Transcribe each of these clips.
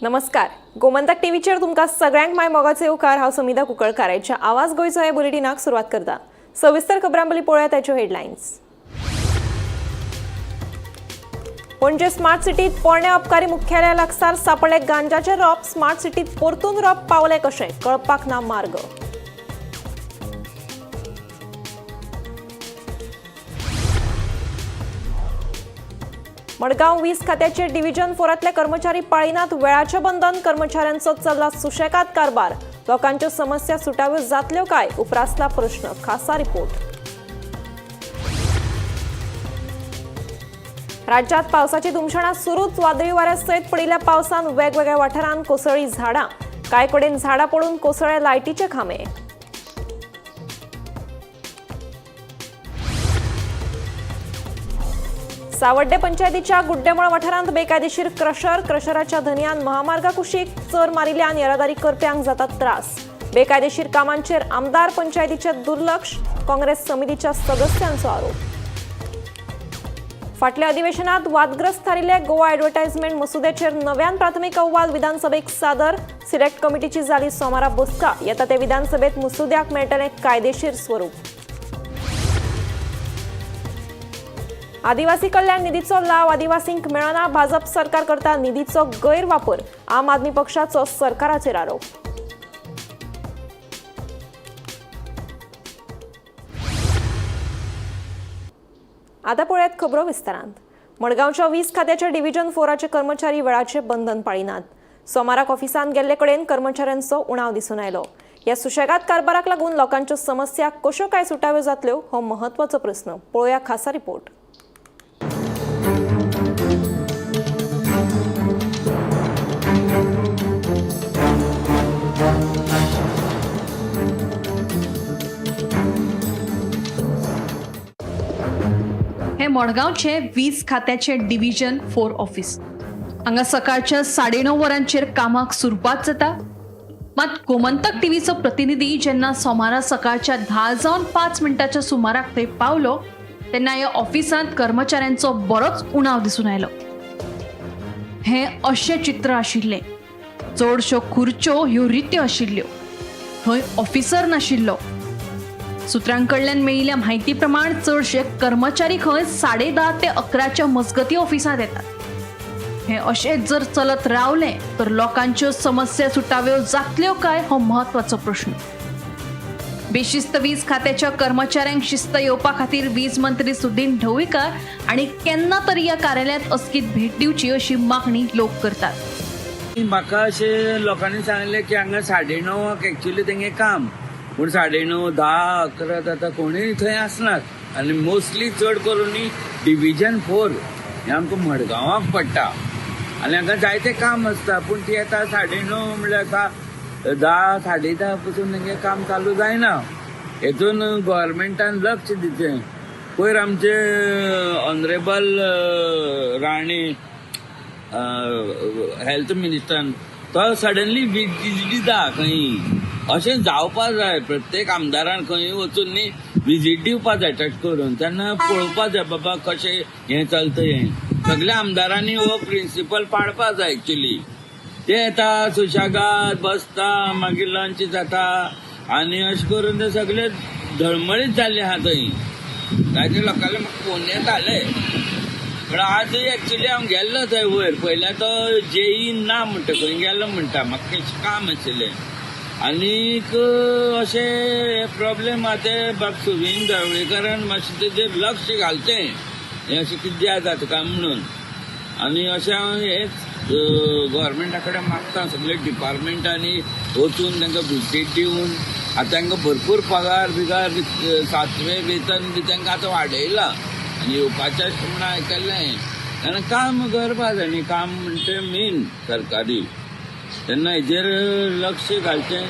नमस्कार, गोमंतक टीव्हीचेर तुमकां सगळ्यांक माय मोगाचो येवकार. हांव समिधा कुंकळकार. आयच्या आवाज गोंयचो ह्या बुलेटिनाक सुरवात करता. सविस्तर खबरां पयलीं पळोवया ताच्यो हेडलायन्स. पणजे स्मार्ट सिटीत पोरण्या अबकारी मुख्यालया लागसार सापडले गांजाचे रोप. स्मार्ट सिटीत परतून रोप पावले कशें, कळपाक ना मार्ग. मडगांव वीज खात्याचे डिव्हिजन फोरांतले कर्मचारी पाळिनात वेळाचें बंधन. कर्मचाऱ्यांचो चल्ला सुशेगाद कारभार. लोकांच्यो समस्या सुटाव्यो जातल्यो काय, उप्रासला प्रश्न. खासा रिपोर्ट. राज्यात पावसाची धुमशणां सुरूच. वादळी वाऱ्या सयत पडिल्ल्या पावसान वेगवेगळ्या वाठारांत कोसळ्ळी झाडां. कांय कडेन झाडां पडून कोसळ्ळे लायटीचे खांबे. सावड्डे पंचायतीच्या गुड्डेमळ वाठारांत बेकायदेशीर क्रशर. क्रशराच्या धनयान महामार्गा कुशीक चर मारिल्ल्यान येरादारी करप्यांक जातात त्रास. बेकायदेशीर कामांचेर आमदार पंचायतीचे दुर्लक्ष, काँग्रेस समितीच्या सदस्यांचो आरोप. फाटल्या अधिवेशनात वादग्रस्त थारिल्ले गोवा ॲडव्हर्टायजमेंट मसुद्याचेर नव्यान प्राथमिक अहवाल विधानसभेक सादर. सिलेक्ट कमिटीची जाली सोमारा बसका. येता ते विधानसभेत मसुद्याक मेळटलें कायदेशीर स्वरूप. आदिवासी कल्याण निधीचो लाव आदिवासींक मेळना. भाजप सरकार करता निधीचो गैरवापर, आम आदमी पक्षाचो सरकाराचेर आरोप. आता पळयात खबरो विस्तारांत. मडगांवच्या वीज खात्याच्या डिव्हिजन फोराचे कर्मचारी वेळाचे बंधन पाळिनात. सोमाराक ऑफिसांत गेल्ले कडेन कर्मचाऱ्यांचो उणाव दिसून आयलो. ह्या सुशेगाद कारभाराक लागून लोकांच्यो समस्या कश्यो काय सुटाव्यो जातल्यो, हो म्हत्वाचो प्रस्न. पळोवया खासा रिपोर्ट. हे मडगांवचे वीज खात्याचे डिव्हिजन 4 ऑफिस. हांगा सकाळच्या 9:30 वरांचेर कामाक सुरवात जाता. मात गोमंतक टीव्हीचो प्रतिनिधी जेन्ना सोमारा सकाळच्या 9:50 सुमाराक थंय पावलो तेन्ना ह्या ऑफिसांत कर्मचाऱ्यांचो बरोच उणाव दिसून आयलो. हें अशें चित्र आशिल्लें. चडश्यो खुर्च्यो ह्यो रित्यो आशिल्ल्यो. थंय ऑफिसर नाशिल्लो. सूत्रांकडल्यान मेळिल्ल्या म्हायती प्रमाण चडशे कर्मचारी खंय 10:30 ते 11च्या मजगती ऑफिसांत येतात. हे अशेंच जर चलत रावलें तर लोकांच्यो समस्या सुटाव्यो जातल्यो काय, हो म्हत्वाचो प्रश्न. बेशिस्त वीज खात्याच्या कर्मचाऱ्यांक शिस्त येवपा खातीर वीज मंत्री सुदिन ढवळीकार आनी केन्ना तरी ह्या कार्यालयांत अचकीत भेट दिवची अशी मागणी लोक करतात. म्हाका अशें लोकांनी सांगलें की हांगा 9:30 एक्चुली तेंगे काम, पूण 9:30, 10, 11 जाता, कोणूय थंय आसनात. आनी मोस्टली चड करून डिविजन 4 हें आमकां मडगांवाक पडटा आनी हांगा जायते काम आसता, पूण ती येता 9:30 म्हणल्यार आतां 10, 10:30 पसून तेंगे काम चालू जायना. हेतून गव्हर्मेंटान लक्ष दिवचें. पयर आमचे ऑनरेबल राणे हेल्थ मिनिस्टरान तो सडनली विजीट दिता खंय. अशें जावपा जाय. प्रत्येक आमदारान खंय वचून न्ही विजीट दिवपा जाय टच करून, तेन्ना पळोवपा जाय बाबा कशें हें चलता. हें सगल्या आमदारांनी हो प्रिंसिपल पाळपा जाय. एक्चुली ते येता, सुशेगाद बसता, मागीर लंच जाता आनी अशें करून ते सगळे धळमळीत जाल्ले आहा थंय. जायते लोकांले म्हाका फोन येताले. पण आज एक्चुली हांव गेल्लो थंय वयर पयल्यार तो जेई ना म्हणटा, खंय गेल्लो म्हणटा, म्हाका कितें काम आशिल्लें. आनीक अशें प्रॉब्लेम आहा ते बाब सुवीन ढवळीकारान मातशें तेजेर लक्ष घालचें, हें अशें कित्याक जाता काय म्हणून. आनी अशें हांव हेंच गव्हर्मेंटा कडेन मागता, सगळे डिपार्टमेंटांनी वचून तांकां विजीट दिवन. आतां तांकां भरपूर पगार बिगार, 7वें वेतन बी तांकां आतां वाडयलां आनी येवपाचें अशें म्हणून आयकल्लें. तेन्ना काम करपा जाय न्ही, काम म्हणटे मेन सरकारी. तेन्ना हेजेर लक्ष घालचें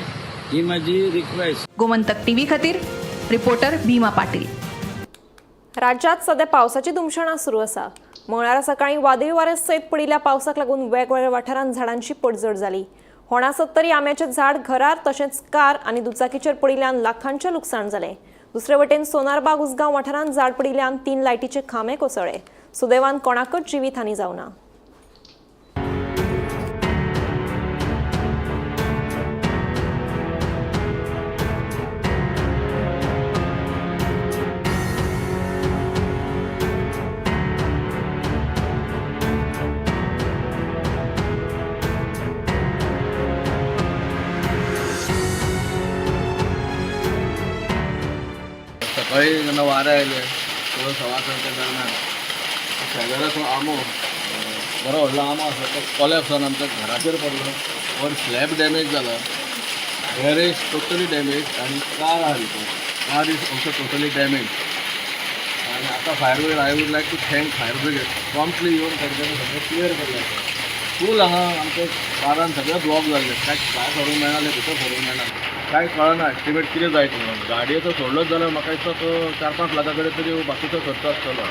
ही म्हाजी रिक्वेस्ट. गोमंतक टीव्ही खातीर रिपोर्टर भीमा पाटील. राज्यात सध्या पावसाची धुमशणां सुरू आसा. मंगळारा सकाळी वादळी वाऱ्या सयत पडिल्ल्या पावसाक लागून वेगवेगळ्या वाठारांत झाडांची पडझड जाली. होणा सत्तरी आंब्याचें झाड घरार तशेंच कार आनी दुचाकीचेर पडिल्ल्यान लाखांचें लुकसाण जालें. दुसरे वटेन सोनारबाग उसगांव वाठारांत झाड पडिल्ल्यान 3 लायटीचे खांबे कोसळ्ळे. सुदैवान कोणाकच जिवीत हानी जावना. सकाळी जेन्ना वारें आयलें 6:15च्या दरम्यान शेजाराचो आंबो बरो व्हडलो आंबो आसा तो कोलॅप्स जावन आमच्या घराचेर पडलो. वर स्लॅब डॅमेज जाला, गॅरेज टोटली डॅमेज आनी कार आहा भितर, car is also totally damage. आनी आतां fire brigade, I would like to thank fire brigade, promptly येवन तांच्यांनी सगळें क्लियर केलें. फूल हांगा आमच्या दारान सगळें ब्लॉक जाल्लें, कांय भायर सरूंक मेळना, भितर सरूंक मेळना, कांय कळना एस्टिमेट कितें जायत म्हणून. गाडयेचो सोडलोच जाल्यार म्हाका दिसता तो 4-5 लाखां कडेन तरी बाकीचो खर्च आसतलो.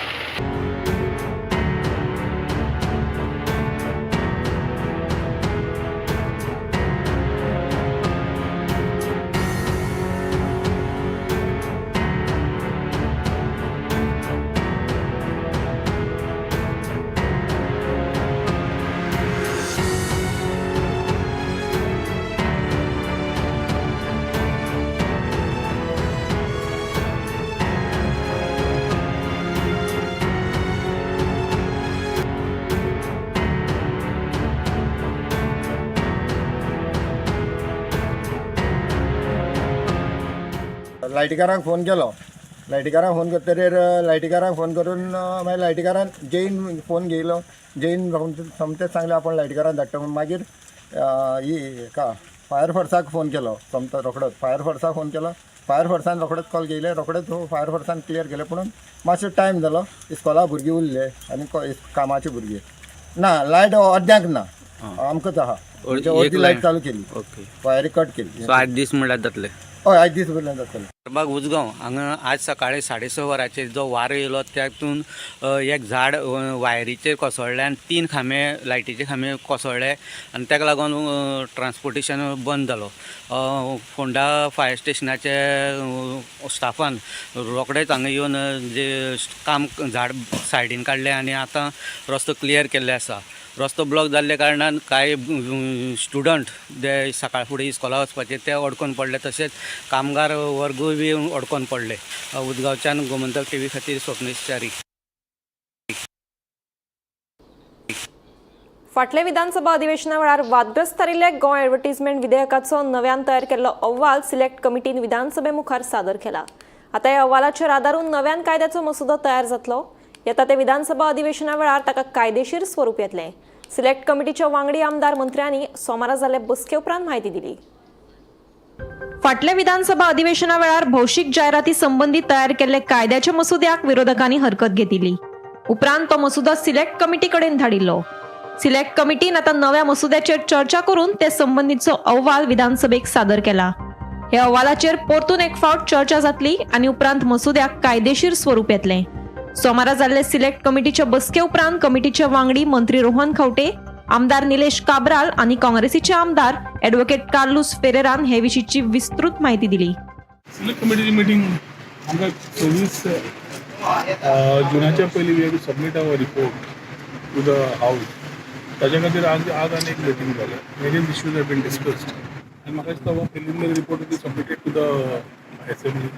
लायटीकारांक फोन केलो. लायटीकारांक फोन करतकीर लायटीकारांक फोन करून मागीर लायटीकारान जैन फोन घेयलो. जैन सोमतेच सांगलें आपूण लायटीकारान धाडटा म्हूण. मागीर ही हेका फायर फोर्साक फोन केलो सोमतो रोखडोच. फायर फोर्साक फोन केलो, फायर फोर्सान रोखडोच कॉल घेयले, रोखडेच फायर फोर्सान क्लियर केलें. पूण मातसो टायम जालो, इस्कोला भुरगीं उरले आनी कामाची भुरगीं ना, लायट अर्द्यांक ना, आमकांच आहा म्हणजे अर्दी लायट चालू केली, ओके, वायरी कट केली. सो 8 दीस म्हणल्यार जातले. हय, 8 दीस उरले जातले. बाग उजगांव हांगा आज सकाळी 6:30 वरांचेर जो वारो येयलो तातूंत एक झाड वायरीचेर कोसळ्ळें आनी 3 खांबे लायटीचे खांबे कोसळ्ळे आनी ताका लागून ट्रान्सपोर्टेशन बंद जालो. फोंडा फायर स्टेशनाचे स्टाफान रोखडेच हांगा येवन जे काम झाड सायडीन काडलें आनी आतां रस्तो क्लियर केल्ले आसा. रस्तो ब्लॉक जाल्ल्या कारणान कांय स्टुडंट जे सकाळ फुडें इस्कोला वचपाचे ते अडकोन पडले, तशेंच कामगार वर्गूय बी अडकोन पडले. उदगांवच्यान गोमंतक टीव्ही खातीर स्वप्नेश च्यारी. फाटल्या विधानसभा अधिवेशना वेळार वादग्रस्त थारिल्ल्या गोंय ॲडव्हर्टिजमेंट विधेयकाचो नव्यान तयार केल्लो अहवाल सिलेक्ट कमिटीन विधानसभे मुखार सादर केला. आतां ह्या अहवालाचेर आदारून नव्यान कायद्याचो मसुदो तयार जातलो. येता ते विधानसभा अधिवेशना वेळार ताका कायदेशीर स्वरूप येतलें. सिलेक्ट कमिटीच्या वांगडी आमदार मंत्र्यांनी सोमारा जाल्ले बसके उपरांत म्हायती दिली. फाटल्या विधानसभा अधिवेशना वेळार भौशीक जायराती संबंदी तयार केल्ले कायद्याच्या मसुद्याक विरोधकांनी हरकत घेतिल्ली. उपरांत तो मसुदो सिलेक्ट कमिटी कडेन धाडिल्लो. सिलेक्ट कमिटीन आतां नव्या मसुद्याचेर चर्चा करून ते संबंदीचो अहवाल विधानसभेक सादर केला. ह्या अहवालाचेर परतून एक फावट चर्चा जातली आनी उपरांत मसुद्याक कायदेशीर स्वरूप येतलें. सोमारा जाल्ले सिलेक्ट कमिटीच्या बसके उपरांत कमिटीचे वांगडी मंत्री रोहन खंवटे, आमदार निलेश काब्राल आनी काँग्रेसीचे आमदार ॲडव्होकेट कार्लूस फेरेरान हे विशींची विस्तृत माहिती दिली. सिलेक्ट कमिटीची मिटींग आमकां 26 जुनाच्या पयलीं we have to submit our report to the house. ताच्या खातीर आज आज आनी एक मिटींग जालें. Various issues have been discussed आनी म्हाका दिसता हो preliminary report be submitted to the assembly,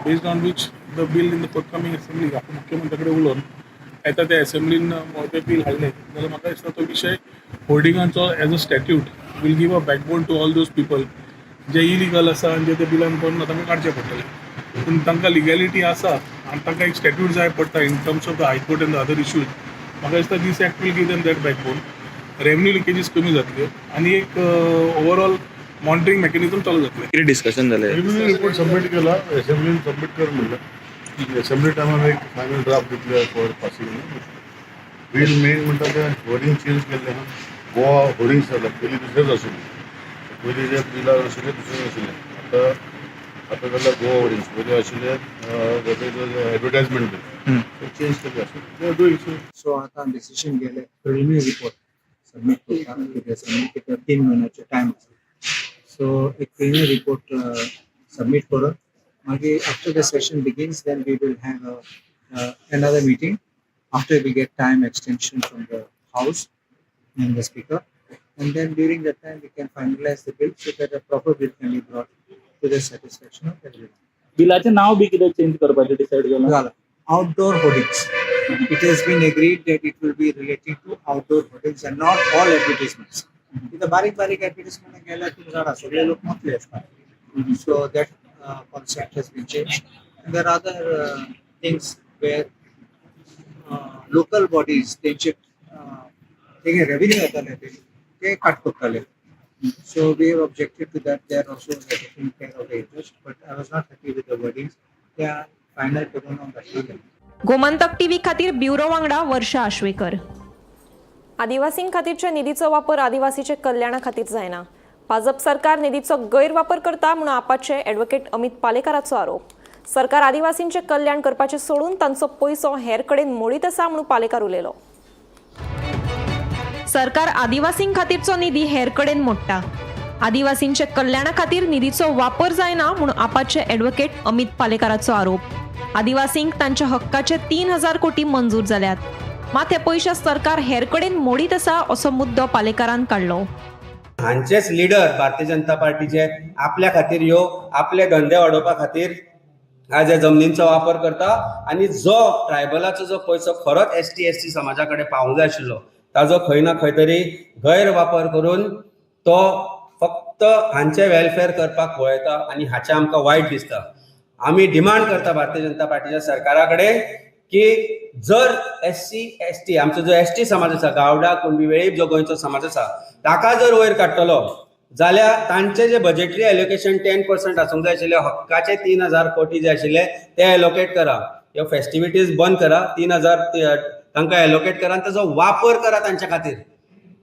based on which the bill in the forthcoming assembly. आतां मुख्यमंत्र्या कडेन उलोवन येता त्या एसेंब्लीन तें बील हाडलें जाल्यार म्हाका दिसता तो विशय होर्डिंगांचो as a statute will give a backbone to all those people J illegal आसा आनी जे ते बिलान पडून तांकां काडचें पडटलें. पूण तांकां लिगॅलिटी आसा आनी तांकां एक स्टॅट्यूट जाय पडटा in terms of the high court and the other issues. म्हाका दिसता this act will give them that backbone. Revenue leakages कमी जातल्यो आनी एक ओवरऑल मॉनिटरींग मेकॅनिजम चालू जातलें. कितें डिस्कशन जालें? प्रिलिमिनरी रिपोर्ट सबमिट केला, असेंब्लीन सबमिट कर म्हणलं. असेंब्ली टायमार एक फायनल ड्राफ्ट दितले फॉर पासिंग. बील मेन म्हणटा तें होर्डिंग चेंज केल्लें आहा. गोवा होर्डिंग्स जाला, पयलीं दुसरेंच आशिल्लें. पयलीं जे बिलार आशिल्लें दुसरें आशिल्लें, आतां आतां जाल्यार गोवा होर्डिंग्स. पयलीं आशिल्लें एडवर्टायजमेंट बील, चेंज केल्लें आशिल्लें. Doing so. सो आतां डिसिशन गेले प्रिलिमिनरी रिपोर्ट सबमीट करता, कित्याक सबमीट करता 3 म्हयन्याचो टायम आसा. सो एक प्रिलिमिनरी रिपोर्ट सबमीट करून मागीर after the session begins, then we will have another meeting after we get time extension from the house and the speaker, and then during that time we can finalize the bill so that a proper bill can be brought to the satisfaction of everyone. बिलाचें नांव बी कितें change करपाचें decide केलां? झालं. Outdoor hoardings. It has been agreed that it will be relating to outdoor hoardings and not all advertisements. इथं बारीक बारीक advertisement गेल्यार तुमी जाणा सगळे लोक मोठले आसता. So that concept has been change. There are other things where local bodies तेंचे तेंगे रेवेन्यू येताले ते काट करताले. So we have objected to that. They are also taking care of the interest, but I was not happy with the wordings. ते final करून हांव धाडटलें. Gomantak TV खातीर ब्युरो वांगडा वर्षा आश्वेकर. आदिवासीं खातीरच्या निधीचो वापर आदिवासीच्या कल्याणा खातीर जायना. भाजप सरकार निधीचो गैरवापर करता म्हणून आपाचे ॲडव्होकेट अमित पालेकाराचो आरोप. सरकार आदिवासींचे कल्याण करपाचें सोडून तांचो पयसो हेर कडेन मोडीत आसा म्हणून पालेकार उलयलो. सरकार आदिवासीं खातीरचो निधी हेर कडेन मोडटा. आदिवासींच्या कल्याणा खातीर निधीचो वापर जायना म्हणून आपाचे ॲडव्होकेट अमित पालेकाराचो आरोप. आदिवासींक तांच्या हक्काचे 3,000 कोटी मंजूर जाल्यात, मात हे पयशे सरकार हेर कडेन मोडीत आसा असो मुद्दो पालेकारान काडलो. हांचेच लिडर भारतीय जनता पार्टीचे आपल्या खातीर ह्यो आपले धंदे वाडोवपा खातीर आज ह्या जमनींचो वापर करता आनी जो ट्रायबलाचो जो पयसो खरोच एसटी एससी समाजा कडेन पावूंक जाय आशिल्लो ताजो खंय ना खंय तरी गैरवापर करून तो फक्त हांचे वेलफेअर करपाक पळयता आनी हाचें आमकां वायट दिसता. आमी डिमांड करता भारतीय जनता पार्टीच्या सरकारा कडेन की जर एससी एसटी आमचो जो एसटी समाज आसा, गावडा, कुणबी, वेळीप जो गोंयचो समाज आसा, ताका जर वयर काडटलो जाल्यार तांचे जे बजेटरी एलोकेशन 10% आसूंक जाय आशिल्ले, हक्काचे 3,000 कोटी जे आशिल्ले ते एलोकेट करा. ह्यो फेस्टिविटीज बंद करा. 3,000 तांकां एलोकेट करा आनी ताजो वापर करा तांच्या खातीर,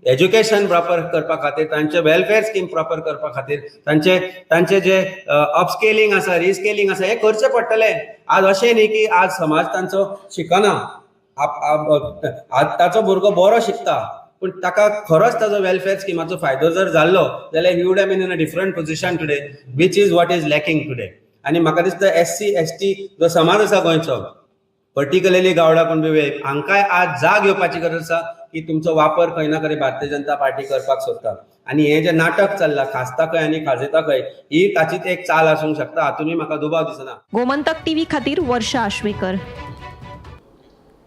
एज्युकेशन प्रॉपर करपा खातीर, तांचे वेलफेअर स्कीम प्रॉपर करपा खातीर, तांचे तांचे जे अपस्केलिंग आसा, रिस्केलिंग आसा, हें करचें पडटलें. आज अशें न्ही की आज समाज तांचो शिकना. आज ताचो भुरगो बरो शिकता, पूण ताका खरोच ताजो वेलफेअर स्किमाचो फायदो जर जाल्लो जाल्यार he would have been in a different position today, which is what is lacking today. आनी म्हाका दिसता एससी एसटी जो समाज आसा गोंयचो, पर्टिक्युलरली गावडा, कुणबी, वेळीप, हांकांय आज जाग येवपाची गरज आसा की तुमचो वापर खंय ना खंय भारतीय जनता पार्टी करपाक सोदता आनी हें जें नाटक चल्लां, खासता खंय आनी खाजयता खंय, ही ताचीच एक चाल आसूंक शकता, हातूनय म्हाका दुबाव दिसना. गोमंतक टीव्ही खातीर वर्षा आश्वेकर.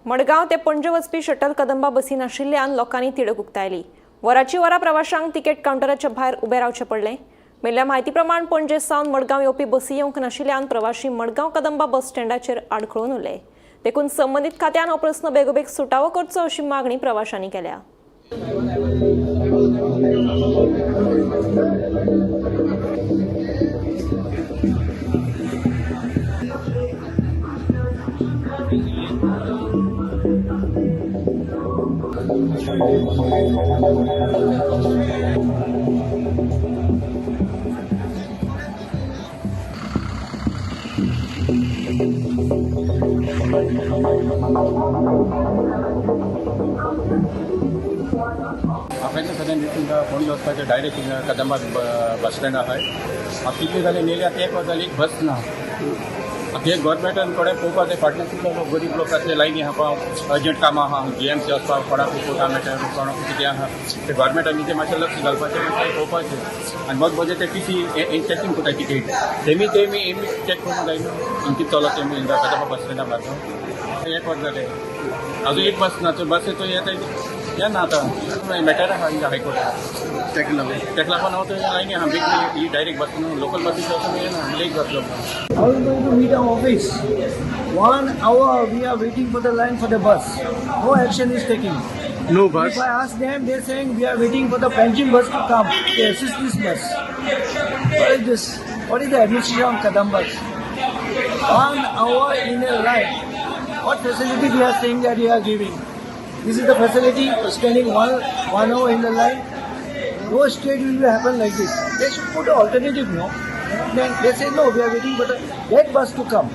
मडगांव ते पणजे वचपी शटल कदंबा बसी नाशिल्ल्यान लोकांनी तिडक उक्तायली. वराची वरां प्रवाशांक तिकेट कावंटराच्या भायर उबे रावचें पडलें. मेळिल्ल्या म्हायती प्रमाण पणजे सावन मडगांव येवपी बसी येवंक नाशिल्ल्यान प्रवाशी मडगांव कदंबा बस स्टँडाचेर आडखळून उरले. देखून संबंदीत खात्यान हो प्रस्न बेगोबेग सुटावो करचो अशी मागणी प्रवाशांनी केल्या. हांवें सद्या हिंगा पणजे वचपाचें, डायरेक्ट हिंगा कदंबा बस स्टँड आहाय. आतां कितली जाली नेली, आतां एक वर जाली, एक बस ना. आतां हे गोवोरमेंटान कडेन पळोवपाक जाय. फाटल्यान कितले लोक, गरीब लोक आसले, लायनी आहा, अर्जंट कामां आहा, जीएमसी वचपाक, कोणाक कोर्टा मेळटा, कोणाक कितें आहा, ते गोवोरमेंटान तें मातशें लक्ष घालपाचें, मातशें पळोवपाचें. आनी मद मदीं ते टीसी चॅकींग करता टिकेट, तेमी तेमी एमी चॅक करूंक जाय न्हू. कितें चलता तेमी हिंगा कदंबा बस स्टँडा मारता. एक वर जालें, अजून एक बस ना. तो बस तो येता येना आतां. मॅटर आहा हिंगा हायकोर्टात. तेका लागून तेका लागून हांव थंय लायनी आहा. बेगीन ही डायरेक्ट बस न्हू, लोकल बसीस वचून येना, लेट जातलो. How are we going to meet our office? One hour we are waiting for the line for the bus. No action is taken. No bus. If I ask them, they're saying we are waiting for the Panjim bus to come to assist this bus. What is this? What is the administration of Kadambas? One hour in a line. What facility we are saying that we are giving? This is the facility, standing one hour in the line. No state will be happen like this. They should put an alternative, no? Then they say no, we are waiting for the that bus to come.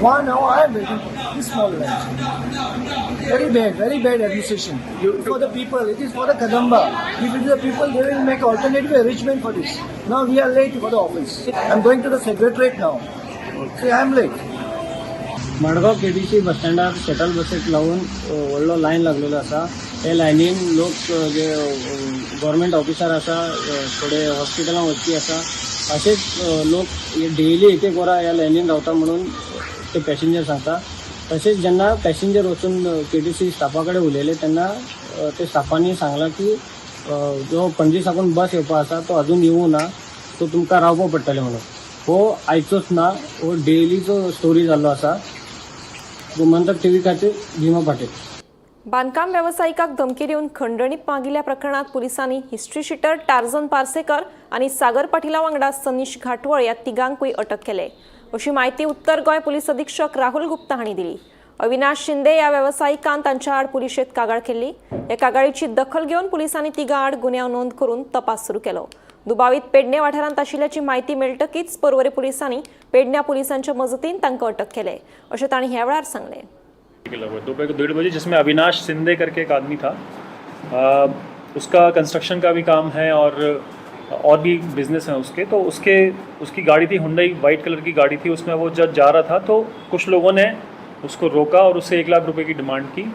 One hour I am waiting for this small line. Very bad administration. For the people, it is for the Kadamba. If it is the people, they will make alternative arrangement for this. Now we are late for the office. I am going to the secretariat now. See, I am late. Madgaon KTC bus स्टँडार shuttle बसीक लागून व्हडलो line लागलेलो आसा. हे लायनीन लोक जे government officer आसा, थोडे हॉस्पिटलां वचपी आसा, अशेच लोक डेली एक एक वरां ह्या लायनीन रावता म्हणून ते पॅसेंजर सांगता. तशेंच जेन्ना पॅसेंजर वचून केटीसी स्टाफा कडेन उलयले तेन्ना ते स्टाफांनी सांगलां की जो पणजी साकून बस येवपा आसा तो अजून येवूं ना, सो तुमकां रावपा पडटलें म्हणून. हो आयचोच ना, हो डेलीचो स्टोरी जाल्लो आसा. गोमंतक टीव्ही खातीर भीमा पाटील. बांदकाम वेवसायिकाक धमकी दिवन खंडणी मागिल्ल्या प्रकरणात पुलिसांनी हिस्ट्री शिटर टार्झन पार्सेकर आनी सागर पाटिला वांगडा सनीश घाटवळ ह्या तिगांकूय अटक केले, अशी माहिती उत्तर गोंय पोलीस अधीक्षक राहुल गुप्ता हांणी दिली. अविनाश शिंदे ह्या वेवसायिकान तांच्या आड पुलिशेंत कागाळ केल्ली. ह्या कागाळीची दखल घेवन पुलिसांनी तिगां आड गुन्यांव नोंद करून तपास सुरू केलो. दुबावीत पेडणे वाठारांत आशिल्ल्याची माहिती मेळटकीच पर्वरे पुलिसांनी पेडण्या पुलिसांच्या मजतीन तांकां अटक केले, अशें तांणी ह्या वेळार सांगलें. दोपहर को 1:30 बजे, जिसमें अविनाश शिंदे करके एक आदमी था, उसका कंस्ट्रक्शन का भी काम है और भी बिजनेस है उसके. तो उसके उसकी गाड़ी थी, हुंडई वाइट कलर की गाड़ी थी. उसमें वो जब जा रहा था तो कुछ लोगों ने उसको रोका और उससे 1 लाख रुपए की डिमांड की.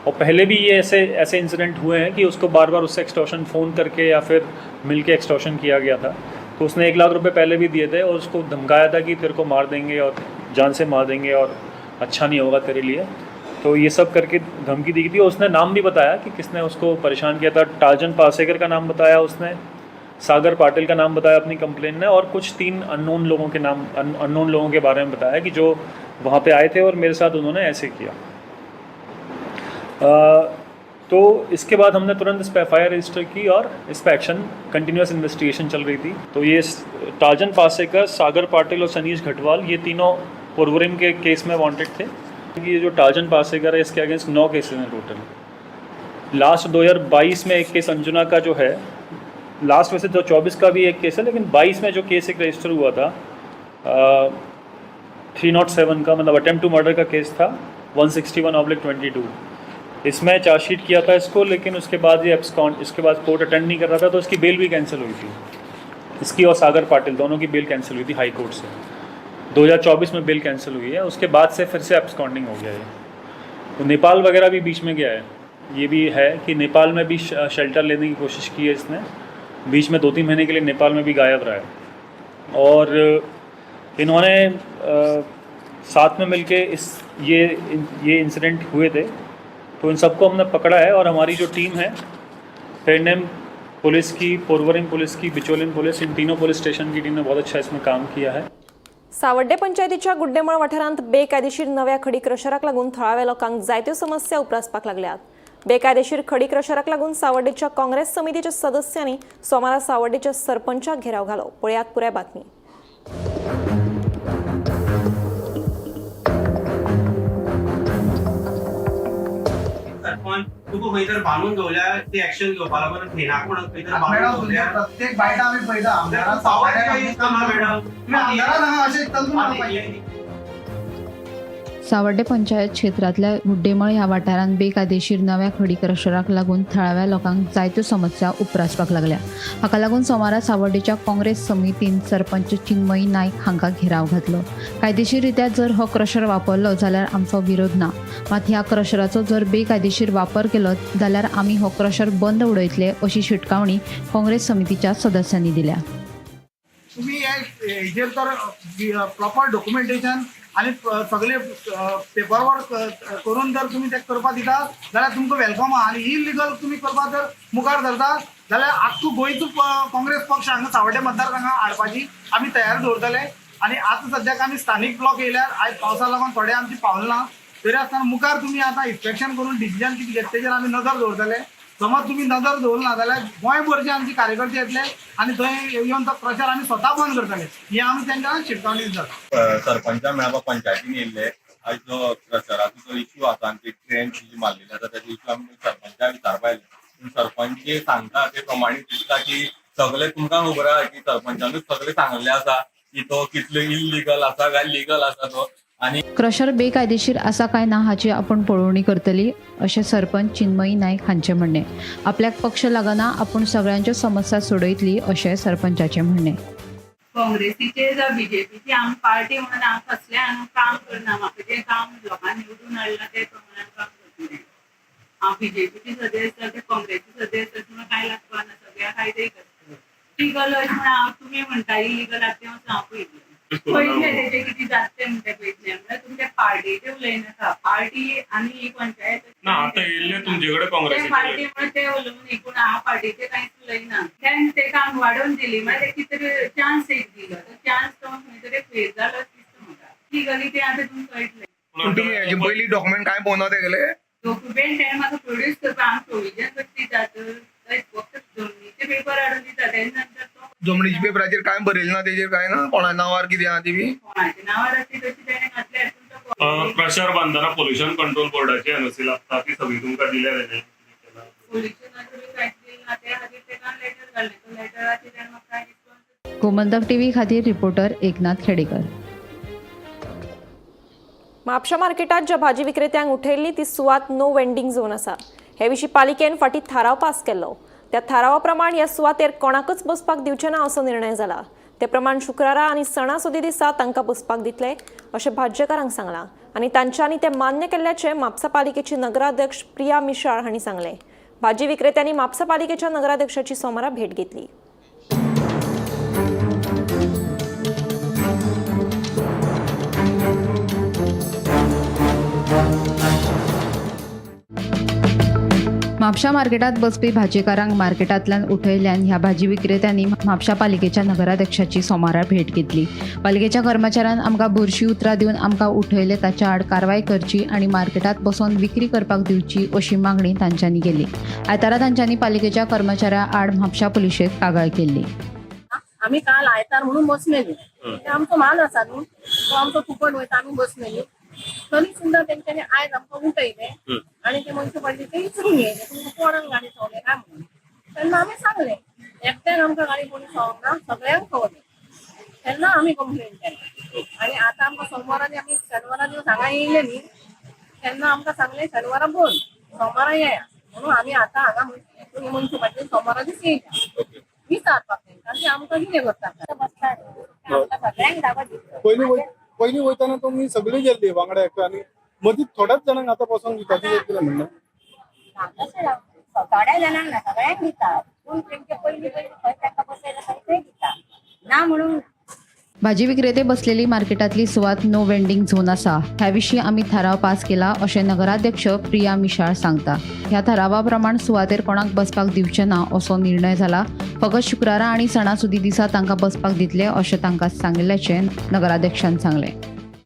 और पहले भी ये ऐसे ऐसे इंसिडेंट हुए हैं कि उसको बार बार उससे एक्सटॉर्शन, फ़ोन करके या फिर मिल के एक्सटॉर्शन किया गया था. तो उसने 1 लाख रुपए पहले भी दिए थे और उसको धमकाया था कि तेरे को मार देंगे और जान से मार देंगे और अच्छा नहीं होगा तेरे लिए. तो ये सब करके धमकी दी थी और उसने नाम भी बताया कि किसने उसको परेशान किया था. टार्जन पासेकर का नाम बताया उसने, सागर पाटिल का नाम बताया अपनी कंप्लेन में और कुछ तीन अननोन लोगों के नाम, अननोन लोगों के बारे में बताया कि जो वहाँ पे आए थे और मेरे साथ उन्होंने ऐसे किया. तो इसके बाद हमने तुरंत इस पर एफआईआर रजिस्टर की और इस पर एक्शन, कंटिन्यूस इन्वेस्टिगेशन चल रही थी. तो ये टार्जन पासेकर, सागर पाटिल और सनीश घटवाल, ये तीनों पुरवरिम के केस में वांटेड थे. ये जो टार्जन पासेकर है, इसके अगेंस्ट नौ केसेज हैं टोटल. लास्ट 2022 में एक केस अंजुना का जो है लास्ट, वैसे तो 24 का भी एक केस है, लेकिन 22 में जो केस एक रजिस्टर हुआ था 307 का, मतलब अटेम्प्ट टू मर्डर का केस था, 161/22. इसमें चार्जशीट किया था इसको, लेकिन उसके बाद ये एब्सकॉन्ड, इसके बाद कोर्ट अटेंड नहीं कर रहा था, तो इसकी बेल भी कैंसिल हुई थी. इसकी और सागर पाटिल दोनों की बेल कैंसिल हुई थी हाई कोर्ट से. 2024 में बेल कैंसिल हुई है. उसके बाद से फिर से एब्सकॉन्डिंग हो गया है. तो नेपाल वगैरह भी बीच में गया है. ये भी है कि नेपाल में भी शेल्टर लेने की कोशिश की है इसने. बीच में 2-3 महीने के लिए नेपाल में भी गायब रहा है और इन्होंने साथ में मिलके इस ये इंसिडेंट हुए थे. तो इन सबको हमने पकड़ा है और हमारी जो टीम है, पेडनेम पुलिस की, पोरवरिम पुलिस की, बिचोलिम पुलिस, इन तीनों पुलिस स्टेशन की टीम ने बहुत अच्छा इसमें काम किया है. सावड्डे पंचायतीच्या गुड्डेमळ वाठारांत बेकायदेशीर नव्या खडी क्रशराक लागून थळाव्या लोकांक जायत्यो समस्या उप्रासपाक लागल्यात. बेकायदेशीर खडी क्रशराक लागून सावड्डेच्या काँग्रेस समितीच्या सदस्यांनी सोमारा सावड्डेच्या सरपंचाक घेराव घालो. पळयात पुराय बातमी. सरपंच, तुका खंय तर बांदून दवरल्या ती एक्शन घेवपा लागून घेना कोण खंय तर बांदून मॅडम, दवरल्या. प्रत्येक बायटा आमी पळयता आमदारान. Power madam. तुम्ही आमदारान हांगा अशें तंत्र पाहिजे. सावड्डे पंचायत क्षेत्रांतल्या गुड्डेमळ ह्या वाठारांत बेकायदेशीर नव्या खडी क्रशराक लागून थळाव्या लोकांक जायत्यो समस्या उप्रासपाक लागल्या. हाका लागून सोमारा सावड्डेच्या काँग्रेस समितीन सरपंच चिन्मयी नायक हांकां घेराव घातलो. कायदेशीर रित्या जर हो क्रशर वापरलो जाल्यार आमचो विरोध ना, मात ह्या क्रशराचो जर बेकायदेशीर वापर केलो जाल्यार आमी हो क्रशर बंद उडयतले, अशी शिटकावणी काँग्रेस समितीच्या सदस्यांनी दिल्या. तुम्ही हे हेजेर तर प्रॉपर डॉक्युमेंटेशन आनी सगळे पेपर वर्क करून जर तुमी ते करपाक दिता जाल्यार तुमकां welcome आहा. आनी इलिगल तुमी करपाक जर मुखार धरता जाल्यार आख्खो गोंयचो काँग्रेस पक्ष हांगा सावड्डे मतदारसंघात हाडपाची आमी तयारी दवरतले. आनी आतां सद्याक आमी स्थानीक ब्लॉक येयल्यार आयज पावसा लागून थोडे आमची पावले ना, तरी आसतना मुखार तुमी आतां इन्स्पेक्शन करून डिसिजन कितें घेता तेजेर आमी नजर दवरतले. समज तुमी नजर दवरना ना जाल्यार गोंयभरचे आमचे कार्यकर्ते येतले आनी थंय येवन तो प्रचार आमी स्वता बंद करतले, ही आमी तांकां शिटकावणी दितात. सरपंचा मेळपा पंचायतीन येयल्ले. आयज जो क्रशराचो जो इश्यू आसा आनी ती ट्रेन जी मारलेली आसा तेजो इश्यू आमी सरपंचाक विचारपा आयले. पूण सरपंच जे सांगता ते प्रमाणे दिसता की सगळे तुमकां खबर आहा की सरपंचानूच सगळें सांगलें आसा की तो कितलो इल्लिगल आसा काय लिगल आसा तो आनी क्रशर बेकायदेशीर आसा काय ना हाची आपूण पळोवणी करतली, अशें सरपंच चिन्मयी नायक हांचें म्हणणें. आपल्याक पक्ष लागना, आपूण सगळ्यांच्यो समस्या सोडयतली, अशें सरपंचाचें म्हणणें. काँग्रेसीचे जावं बीजेपीची, आमी पार्टी म्हणून हांव कसलें हांगा काम करना. म्हाका जें काम लोकांनी निवडून हाडलां ते प्रमाणे काम करतलें हांव. बीजेपीची सदस्य जावं ते काँग्रेसी सदस्य अशें म्हणून कांय लागपा ना, सगळ्या कायदे करतले. लिगल अशें म्हणून हांव, तुमी म्हणटा इलिगल आसा तें वचून हांव पळयतलें. पयतलें तेजें कितें जाता तें म्हणटा पळयतलें. म्हळ्यार तुमच्या पार्टीचें उलयनाका. पार्टी आनी ही पंचायत ना, आता येयल्ले तुमचे कडेन ते काँग्रेसीचे. पार्टी म्हणून ते उलोवं न्ही, पूण हांव पार्टीचें कांयच उलयना. तेन्ना ते काम वाडोवन दिली, म्हळ्यार ते कितें तरी चान्स एक दिलो, तो चान्स तो खंय ते फेल जालो दिसता म्हाका. ती गली ते आतां तुमकां कळटलें. पूण तुमी हेजे पयलीं डॉक्युमेंट कांय पळोवना तेगेले? डॉक्युमेंट तेणें म्हाका प्रोड्यूस करपाक आमी प्रोविजन कशें दितात, फक्त जमनीचे पेपर हाडून दिता, तेजे नंतर तो जमनीच्या पेपराचेर कांय बरयलें ना, तेजेर कांय ना, कोणा नांवार कितें आहा ती बी? कोणाच्या नांवार आसली तशी तेणें घातल्या, पूण तो क्रशर बांदतना पोल्युशन कंट्रोल बोर्डाची एनओसी लागता, ती सगळी तुमकां दिल्या तेणे? पोल्युशनाचें बी कांयच दिलें ना. त्या खातीर तेका लेटर घाडलें, तो लेटराचेर तेणें म्हाका कांय रिस्पॉन्स. गोमंतक टीव्ही खातीर रिपोर्टर एकनाथ खेडेकर. म्हापशा मार्केटात ज्या भाजी विक्रेत्यांक उठयल्ली ती सुवात नो वेंडिंग झोन आसा. हे विशीं पालिकेन फाटीं थाराव पास केल्लो. त्या थारावा प्रमाण ह्या सुवातेर कोणाकच बसपाक दिवचे ना असो निर्णय जाला. ते प्रमाण शुक्रारा आनी सणासुदी दिसा तांकां बसपाक दितले अशें भाज्यकारांक सांगलां आनी तांच्यांनी तें मान्य केल्ल्याचें म्हापसा पालिकेची नगराध्यक्ष प्रिया मिशाळ हांणी सांगलें. भाजी विक्रेत्यांनी म्हापसा पालिकेच्या नगराध्यक्षाची सोमारा भेट घेतली. म्हापशा मार्केटात बसपी भाजीकारांक मार्केटांतल्यान उठयल्ल्यान ह्या भाजी विक्रेत्यांनी म्हापशा पालिकेच्या नगराध्यक्षाची सोमारा भेट घेतली. पालिकेच्या कर्मचाऱ्यान आमकां बुरशी उतरां दिवन आमकां उठयले ताच्या आड कारवाय करची आनी मार्केटात बसोन विक्री करपाक दिवची अशी मागणी तांच्यांनी केली. आयतारा तांच्यांनी पालिकेच्या कर्मचाऱ्या आड म्हापशा पुलिशेंत कागाळ केल्ली. आमी काल आयतार म्हणून बसलेली, ते आमचो माल आसा न्हू, तो आमचो फुकट वयता, आमी बसलेली तरी सुद्दां तेंच्यांनी आयज आमकां उठयले आनी ते मनशे पडले ते विचरून येयले, तुमकां कोणाक गाडी सोंवले काय म्हणून. तेन्ना आमी सांगले एकट्यान आमकां गाडी कोणी सोंवंक ना, सगळ्यांक सोंवले. तेन्ना आमी कंप्लेन केली आनी आतां आमकां सोमवारा आमी शेनवारा दिवस हांगा येयले न्ही, तेन्ना आमकां सांगले शेनवारा बंद, सोमारा येया म्हणून. आमी आतां हांगा मनशे पाटली सोमारा दीस येयल्या विचारपाक तेंकां की आमकां कितें करता. बसतात सगळ्यांक जागो दिता. पयलीं वयताना तुमी सगळीं गेल्ली वांगडा एकठांय आनी मदीं थोड्याच जाणांक आतां बसोंक दिता, कितें म्हणणें? तशें थोड्या जाणांक ना, सगळ्यांक दिता, पूण तेंचे पयलीं पयलीं खंय तांकां बसयला थंय थंय दिता, ना म्हणून. भाजी विक्रेते बसलेली मार्केटातली सुवात नो वेंडिंग झोन आसा. ह्या विशीं आमी थाराव पास केला अशें नगराध्यक्ष प्रिया मिशाळ सांगता. ह्या थारावा प्रमाण सुवातेर कोणाक बसपाक दिवचे ना असो निर्णय जाला. फकत शुक्रारा आनी सणासुदी दिसा तांकां बसपाक दितले अशें तांकां सांगिल्ल्याचें नगराध्यक्षान सांगलें.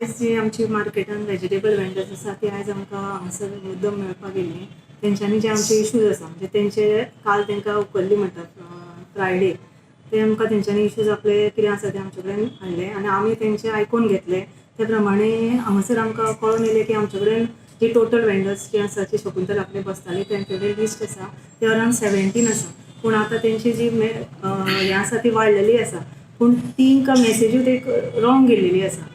जी आमची मार्केटान वेजिटेबल वेंडर्स आसा ती आयज आमकां हांगासर मुद्दम मेळपाक येयल्ली. तेंच्यांनी जे आमचे इश्यूज आसा, म्हणजे तेंचे काल तांकां उखल्ली म्हणटा फ्रायडे, ते आमकां तेंच्यांनी इश्यूज आपले कितें आसा ते आमचे कडेन हाडले आनी आमी तेंचे आयकून घेतले. ते प्रमाणे हांगासर आमकां कळोन येयलें की आमचे कडेन जी टोटल वेंडर्स जी आसा, जी शकुंतला कडेन बसताली, तेंचे कडेन लिस्ट आसा ती अरावंड 17 आसा. पूण आतां तेंची जी हें आसा ती वाडलेली आसा, पूण तांकां मेसेजूच एक रॉंग गेल्लेली आसा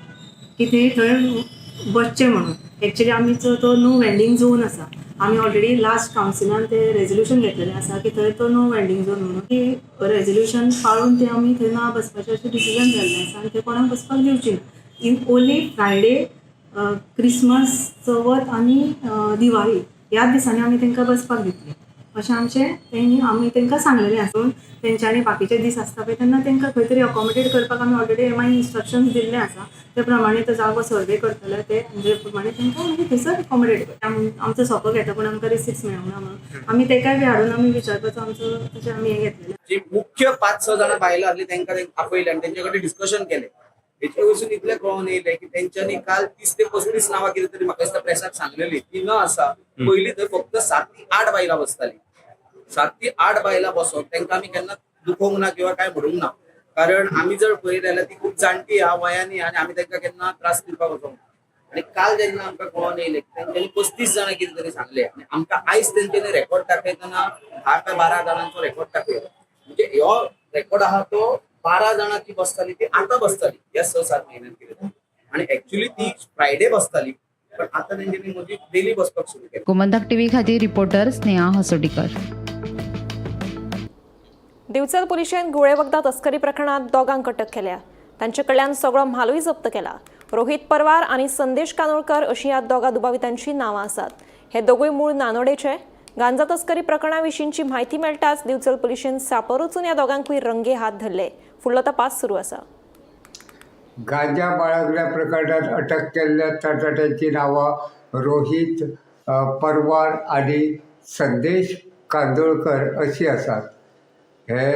की ते थंय बसचे म्हणून. एक्चुली आमचो तो नो वेंडींग झोन आसा. आमी ऑलरेडी लास्ट कावन्सिलान ते रेजोल्युशन घेतलेलें आसा की थंय तो नो वेंडींग झोन म्हणून. ती रेजोल्युशन पाळून ते आमी थंय ना बसपाचें अशें डिसिजन जाल्लें आसा आनी थंय कोणाक बसपाक दिवची ना. इन ओन्ली फ्रायडे, क्रिसमस, चवथ आनी दिवाळी ह्या दिसांनी आमी तांकां बसपाक दितली अशें आमचें तेणी आमी तांकां सांगलेलें आसून तेंच्यांनी बाकीचे दीस आसता पळय तेन्ना तांकां खंय तरी अकोमोडेट करपाक आमी ऑलरेडी एम I instructions दिल्ले आसा. ते प्रमाणे तो जागो सर्वे करतले, ते म्हणजे प्रमाणे तांकां मागीर थंयसर अकोमोडेट करता. आमचो सोपो घेता पूण आमकां रिसिप्ट मेळूंक ना म्हणून आमी तेकाय बी हाडून आमी विचारपाचो आमचो तशें आमी हें घेतलेलें. जी मुख्य 5-6 जाणां बायलां आसली तांकां आपयले आनी तेंचे कडेन डिस्कशन केलें. हेचे वयसून इतलें कळोन येयलें की तेंच्यांनी काल 30 ते 35 नांवां कितें तरी म्हाका दिसता प्रेसाक सांगलेली ती न आसा. पयलीं थंय फक्त 7 ते 8 बायलां बसतालीं. 7 ते 8 बायलां बसोन तांकां आमी केन्ना दुखोवंक ना किंवा काय म्हणूंक ना, कारण आमी जर पळयत जाल्यार ती खूब जाणटी आहा वयांनी आनी आमी तांकां केन्ना त्रास दिवपाक वचोंक ना. आनी काल जेन्ना आमकां कळोन येयलें तेंच्यांनी 35 जाणां कितें तरी सांगलें आनी आमकां आयज तेंच्यांनी रेकॉर्ड दाखयतना 10 काय 12 जाणांचो रेकॉर्ड दाखयलो. म्हणजे ह्यो रेकॉर्ड आहा तो 12 जाणां ती बसताली ती आतां बसताली ह्या 6-7 म्हयन्यान कितें, आनी एक्चुली ती फ्रायडे बसताली पण आतां तेंच्यांनी मदीं डेली बसपाक सुरू केलें. गोमंतक टीव्ही खातीर रिपोर्टर स्नेहा हसोटीकर. दिवचल पुलिशेन घुंवळे वखदां तस्करी प्रकरणात दोगांक अटक केल्या. तांचे कडल्यान सगळो म्हालूय जप्त केला. रोहित परवार आनी संदेश कानोळकर अशी ह्या दोगां दुबावितांची नांवां आसात. हे दोगूय मूळ नानोडेचे. गांजा तस्करी प्रकरणा विशींची म्हायती मेळटाच दिवचल पुलिशेन सापर वचून ह्या दोगांकूय रंगे हात धरले. फुडलो तपास सुरू आसा. गांजा बाळगल्या प्रकरणात अटक केल्ल्या तरणाट्यांची नांवां रोहित परवार आनी संदेश कांदोळकर अशी आसात. हे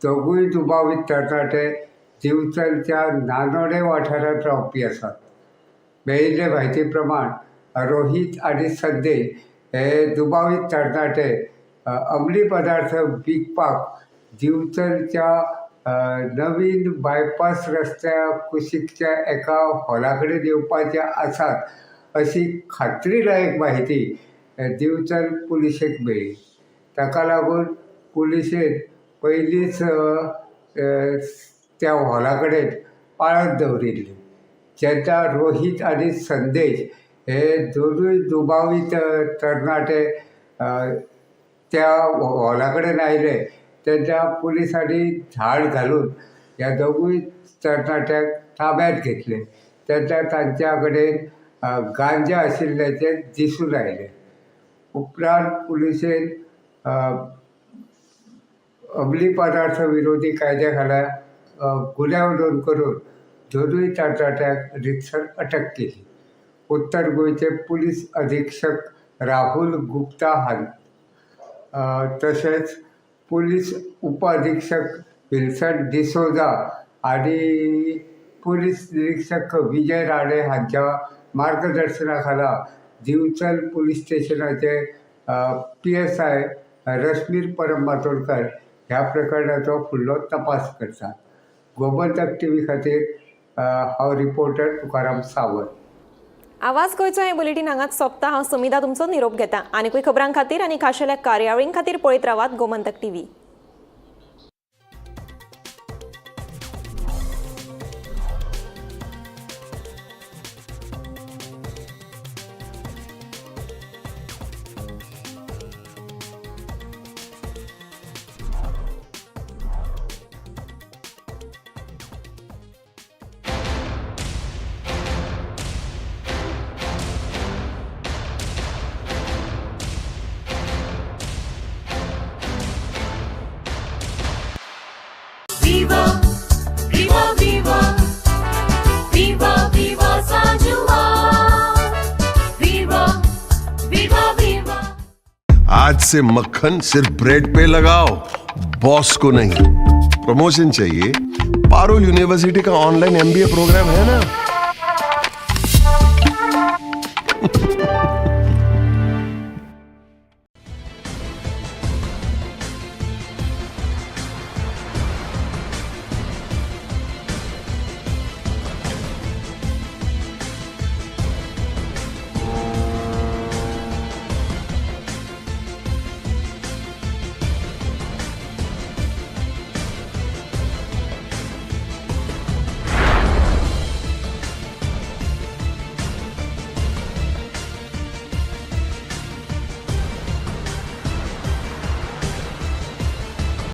दोगूय दुबावीत तरणाटे दिवचलच्या नानोडे वाठारांत रावपी आसात. मेळिल्ले म्हायती प्रमाण रोहीत आनी संदेश हे दुबावीत तरणाटे अंमली पदार्थ विकपाक दिवचलच्या नवीन बायपास रस्त्या कुशीकच्या एका हॉला कडेन येवपाचे आसात अशी खात्रीलायक म्हायती दिवचल पुलिशेक मेळ्ळी. ताका लागून पुलिशेन पयलींच त्या हॉला कडेन पाळत दवरिल्ली. जेन्ना रोहीत आनी संदेश हे दोनूय दुबावीत तरणाटे त्या हॉला कडेन आयले तेन्ना पुलिसांनी धाड घालून ह्या दोगूय तरणाट्यांक ताब्यांत घेतले. तेन्ना तांच्या कडेन गांजा आशिल्ल्याचें दिसून आयलें. उपरांत पुलिशेन अंमली पदार्थ विरोधी कायद्या खाला गुन्यांव नोंद करून दोनूय तरणाट्यांक रितसर अटक केली. उत्तर गोंयचे पुलीस अधीक्षक राहुल गुप्ता हां तशेंच पुलीस उपअधीक्षक विल्सन डिसोजा आनी पुलीस निरीक्षक विजय राणे हांच्या मार्गदर्शना खाला दिवचल पुलीस स्टेशनाचे PSI Rashmir Parab Matondkar ह्या प्रकरणाचो फुडलो तपास करतात. गोमंतक टीव्ही खातीर हांव रिपोर्टर तुकाराम सावंत. आवाज गोंयचो हें बुलेटीन हांगाच सोंपता. हांव समिधा तुमचो निरोप घेता. आनीकूय खबरां खातीर आनी खाशेल्या कार्यावळीं खातीर पळयत रावात Gomantak TV. Viva, viva, viva, viva, viva Sajua. Viva, viva, viva. आज से मक्खन सिर्फ ब्रेड पे लगाओ, बॉस को नहीं. प्रमोशन चाहिए? पारुल यूनिवर्सिटी का ऑनलाइन एमबीए प्रोग्राम है ना.